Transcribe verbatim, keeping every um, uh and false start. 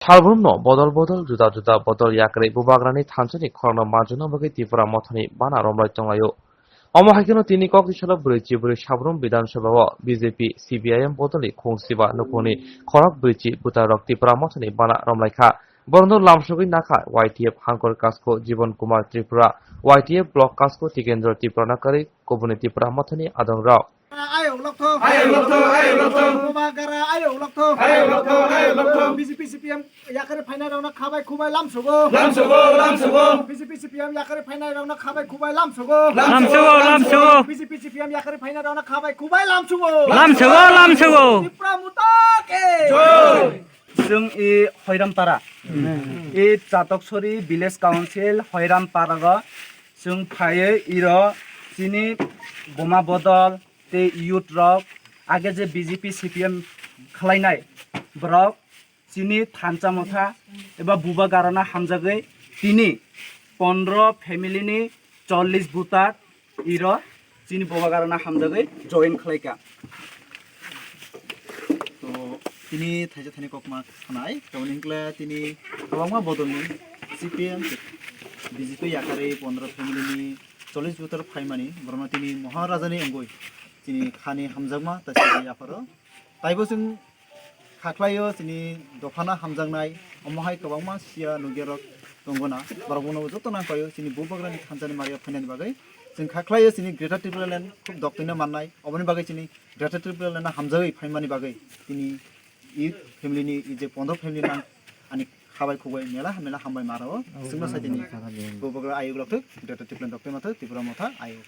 Salbrumno bodol bodol juda juda bodol yakarwi Bubagrani thansani khorokno manjakna bagwi Tipra Mothani bana romlai tonglaio. Omo hai kheno tini kok tisalo brwi chibrwi Salbrum Bidhan Sabha o B J P C P I M bodolni khung siba nukhungni khorok brwi chi bwtarok Tipra Mothani bana romlaikha. Borokno lamsogwi nakha Y T F Hangkor Kasko, Jibon Kumar Tripura, Y T F Block Kasko Tikendra Tripura nakarwi kubuni Tipra Mothani adongrok. Ayok lokthok. Ayok lokthok, ayok lokthok. Bubagra ayok lokthok. Ayok lokthok, ayok lokthok. B J P C P M yakarwi phainairokno khabai khubai lamsogo. Lamsogo, lamsogo. B J P C P M yakarwi phainairokno khabai khubai lamsogo. Lamsogo, lamsogo. B J P C P M yakarwi phainairokno khabai khubai lamsogo. Lamsogo, lamsogo. Tipra Motha ki. Jai. Chwng i Hoiramtara. I Chatoksori Village Council Hoirampara o chwng phaiwi iro chini buma bodol tei youth rok age je B J P C P M khlainai borok chini thansa motha eba Bubagrano hamjagwi tini pondro family ni chollish voter iro chini Bubagrano hamjagwi join khlaika. To tini thaisa thani kokma khanai, tamoni hwnkhe tini kwbangma bodolni C P M, B J P yakarwi pondro family ni chollish voter phaimani, borokno tini Maharajani wngwi chini khani hamjakma tei sari yapharo. Taibo chwng kha khlaio chini dophano hamjaknai, omo hai kwbangma siya nukya rok tongo na, borok bono joto nang paio chini Bubagrani thansani mario phainani bagwi. Chwng kha khlaio chini Greater Tipraland khub doktino mannai, oboni bagwi chini Greater Tipraland hamjagwi phaimani bagwi tini i family ni, i je pondro family nang ani khabai khubai mela mela hambai maro. Chwngno sai tini Bubagra ayuk rok thuk Greater Tipraland doktoi mathok Tipra Motha ayuk.